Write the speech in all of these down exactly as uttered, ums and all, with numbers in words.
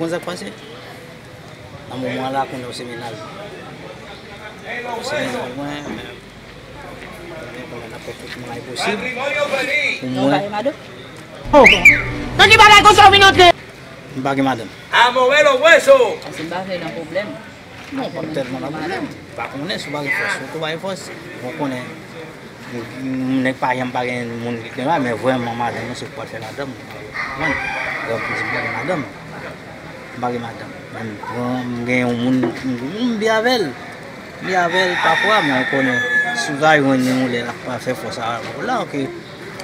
Konn sa k pase? Nan moman la, konnen w se mennaj mwen. Ou se mennaj mwen, men konnen, konnen n ap fè tout mwayen posib pou mwen. Nan ki bagay konsa w vin antre? M pa gen madanm. Amorelo Hueso. Paske m pa vle nan pwoblèm. Non, pa tèlman nan pwoblèm. M pa konnen si w pa gen fòs, ou tou pa gen fòs. Bon, konnen, nèg pa janm pa gen moun ki gen la, men vrèman madanm nan se pou al fè madanm. Ou konprann? Donk, m di m pa gen madanm. M pa gen madanm. Men m pran, m gen yon moun, m, m byen avè l. M byen avè l pafwa, men ou konnen, si w ta jwenn yon lè l ap fè fòs avè w la, oke.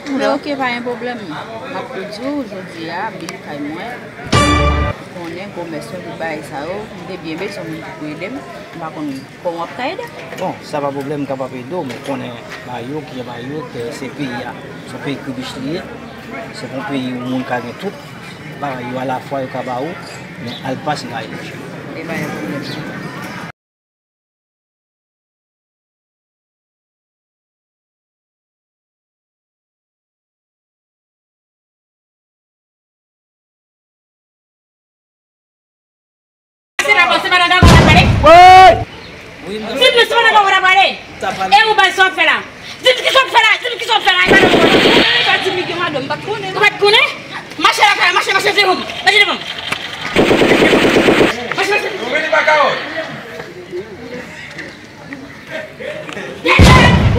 Men oke, pa gen pwoblèm. M ap tou di w, jodi a, vin kay mwen. Ou konnen, gwo mèsi pou bagay sa yo. M te byen bezwen moun ki pou ede m. M pa konn kòman w ap ka ede m. Bon, sa pa pwoblèm, m kapab ede w, men konnen Mayok, ye Mayok, se peyi a. Se yon peyi kribich li ye. Se pa yon peyi yon moun ka gen tout bagay yo alafwa yo ka ba ou, men al pase Mayok. E pa gen pwoblèm. Se pa bon, se pa nan gaga w ap pale? Wi! Di m se pa nan gaga w ap pale? E ou bay sa w ap fè la? Di m ki sa w ap fè la? Di m ki sa w ap fè la? E pa nan gaga w ap pale? Di m ki madanm, m pa t konnen. Ou pa t konnen? Mache lakay la, mache, mache devan m. Mache devan m. Mache, mache. Ou vini pa kawòt.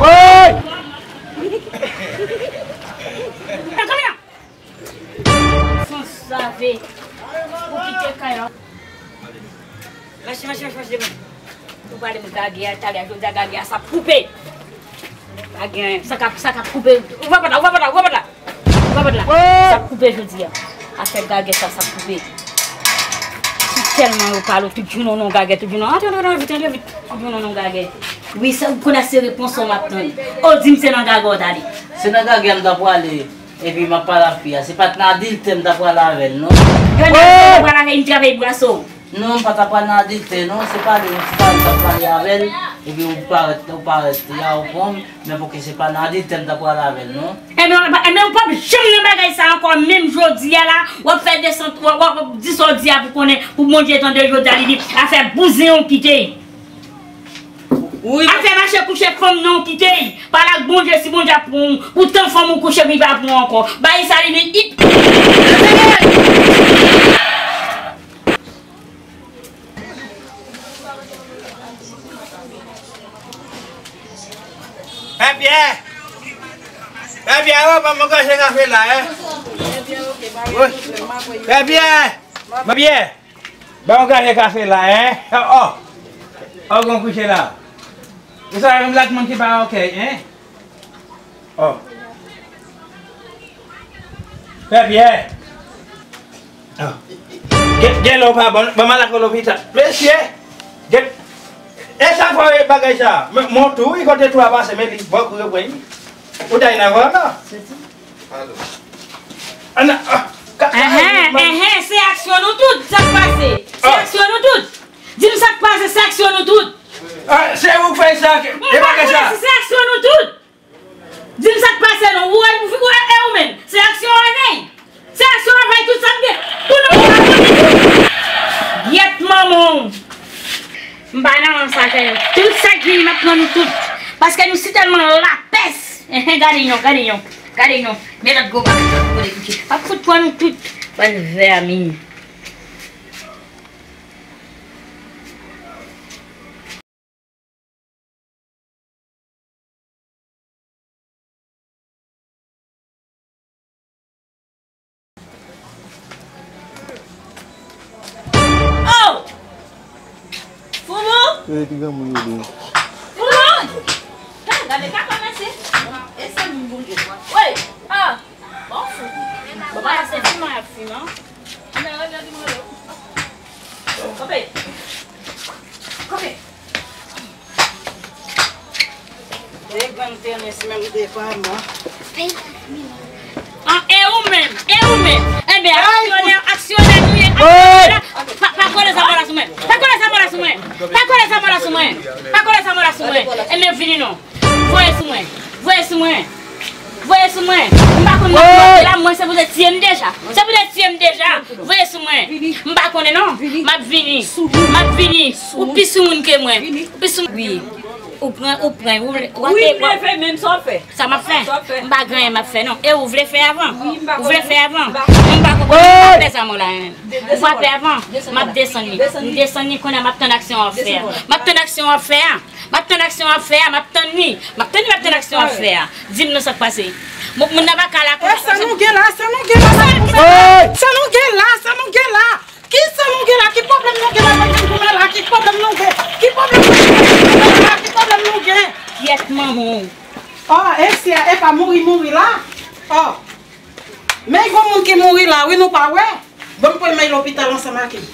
Woy! San save. Ou kite kay la. Mache, mache, mache, mache devan. Ou pale m gage a, talè a, jodi a gage a, sa ap koupe. Pa gen, sa k ap, sa k ap koupe. Ouvè pòt la, ouvè pòt la, ouvè pòt la. Ouvè pòt la. Sa ap koupe jodi a. Afè gage sa, sa ap koupe. Si tèlman yo pale, tout jounen w nan gage, tout jounen. Antre, antre, antre, vit, antre, vit. Tout jounen w nan gage. Wi, sa, ou konnen se repons w m ap tann. O, di m se nan gage w t ale. Se nan gage a m ta pwale. Epi m ap pale ak fi a. Se pa t nan adiltè m ta pwale avè l, non. Yo nan adiltè pwale avè l, m travay bwa so. Non, m pa ta pwale nan adiltè, non. Se pale, yon ti pale m ta pwale avè l. Epi ou parèt, ou parèt, ya ou pran m. Men pouki se pa nan adiltè m ta pwale avè l, non. Enben, enben, ou p ap janm nan bagay sa ankò, menm jodi a la, w ap fè desant, w ap, w ap di sa w di a pou konnen, pou Bondye tande jodi a, li di, afè bouzen ou kite. Wi. Afè mache kouche fanm nan ou kite. Pale ak Bondye si Bondye ap pran ou. Poutan fanm ou kouche, li pa pran ou ankò. Bagay sa li vin it. Pè Pyè! Pè Pyè, o, ban m yon gòje kafe la, en. Wi. Pè Pyè! Pè Pyè! Ban yon gòje kafe la, en. O, o. O, gon kouche la. Ou sa menm lòt moun ki pa okèy, en. O. Pè Pyè. O. Gen, gen lè w pa bon, ban m al ak ou lopital. Mesye, gen, e sa fò e bagay sa. Men, men tou, wi, kote tou a pase, men li, bon, kou yo pran, wi. Ou ta nan vò, non? Alo. Ann, a, ka, Enhen, enhen, se aksyon nou tout, sa k pase. Se aksyon nou tout. Di m sa k pase, se aksyon nou tout. A, se ou k fè sa, e bagay sa. Se aksyon nou tout. Di m sa k pase non. Ou, ou, ou, e ou menm. Se aksyon avèy. Se aksyon avèy tout sa m gen. Pou nou pa konnen tout. Gyèt manman w. M pa nan sa fè. Tout sa k vini m ap pran nou tout. Paske nou si tèlman lapès. Enhen, gade yon, gade yon. Gade yon. Men lòt gwo bak. Kote kouche. M ap fout pran nou tout. Bann vèmin. Oh! Foumou! E ki granmoun yo di? Foumou! Gade, ka kòmanse. E se moun Bondye, kwa. Wi! Ah! Bon, foumou. Bon, pa se fiman y ap fiman. Kanpe! Kanpe! E grann tenis menm de pa mò. Ah, e ou menm, e ou menm. Enben, aksyonè, aksyonè nou ye, aksyonè la. Pa, pa kole sa mò la sou mwen. Pa kole sa mò la sou mwen. Pa kole sa mò la sou mwen. Pa kole sa mò la sou mwen. Enben, vini non. Voye sou mwen. Voye sou mwen. Voye sou mwen. M pa konn nan mwen la, mwen se pou te tiye m deja. Se pou te tiye m deja. Voye sou mwen. M pa konnen non. M ap vini. M ap vini. Ou pi soumoun ke mwen. Ou pi soumoun. Wi. Ou pran, ou pran, ou vle. Wi, m leve menm sa w fè. Sa m ap fè? M pa gen anyen m ap fè non. E ou vle fè avan? Ou vle fè avan? M pa konprann. M pa fè sa mwen la menm. Ou pa fè avan? M ap desann li. M desann li kounye a, m ap tann aksyon w ap fè a. M ap tann aksyon w ap fè a. M ap tann aksyon w ap fè a, m ap tann li. M ap tann li, m ap tann aksyon w ap fè a. Di m non sa k pase. Moun nan pa ka la konsa. Sa nou gen la, sa nou gen la, sa nou gen la, sa nou gen la. Ki sa nou gen la? Ki pwoblèm nou gen la? Mwen gen goumen la, ki pwoblèm nou gen? Ki pwoblèm nou gen? Ki pwoblèm nou gen? Kyèt manman w. Oh, Esia, e pa mouri mouri la. Oh. Men gon moun ki mouri la, wi, nou pa wè. Bon, m pral men lopital ansanm ak li.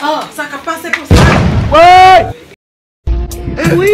Oh, sa k ap pase konsa? Woy! Wi!